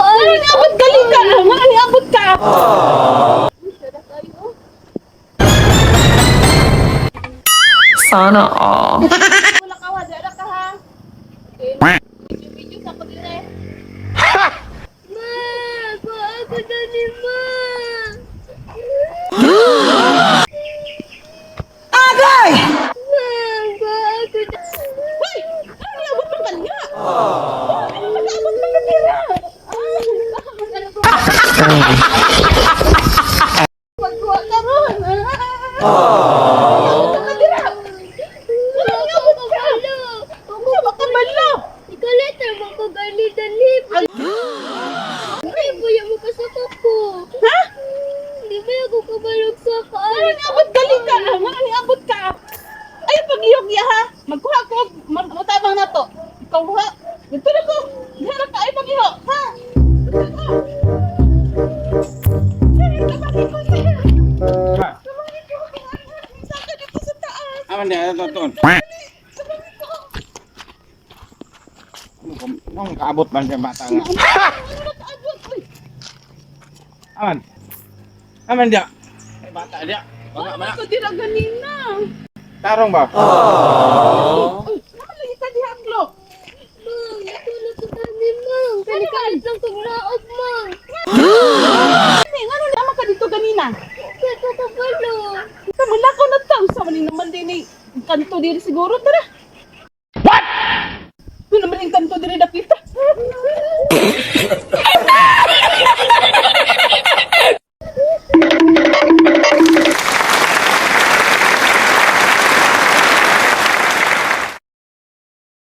Ano Kaali. niabot gali ka? Ano niabot ka? Sana all. Wala ka, wala ka ha. Okay. Video-video sa pag-ire. Ma, kuha ako dali, ma. Agay! Ma, kuha ako dali. Hoy! Ano niabot man kanya? Ano nag-abot man kanila? Ah, pagkuha ka ron. Ah. Nakatira. Wala ako kabalo. Wala ka kabalo. Ikaw mo ko gali dali. Ay, buya mo kasaka ko. Ha? Di ba ako kabalog sa Ano kaali? niabot gali ka? Ano niabot ka? Ay, paglihok niya ha. Magkuha ko. Mutabang na to. Ikaw ha. Dito na ko. Diha ka ay paglihok ha. Dito na ko. Ay, tabangin ko siya. Tabangin ko. Saka dito sa taas. Aman dia tonton. Tabangin ko. Nung kaabot man siya bata nga. Ano nakaabot? Uy, Aman. Aman dia. Eh, bata dia. Wala man. ko dira ganina. Tarong ba? Uy, naman lagi ka diha, Glo. Mang, natulog ko tani, mang. Kalikalit lang kong laog, mang. Ano, ngano naman ka dito ganina? Kaya ko kabalo. Sa mula ko na tao sa mali naman din eh. Kanto diri siguro tara.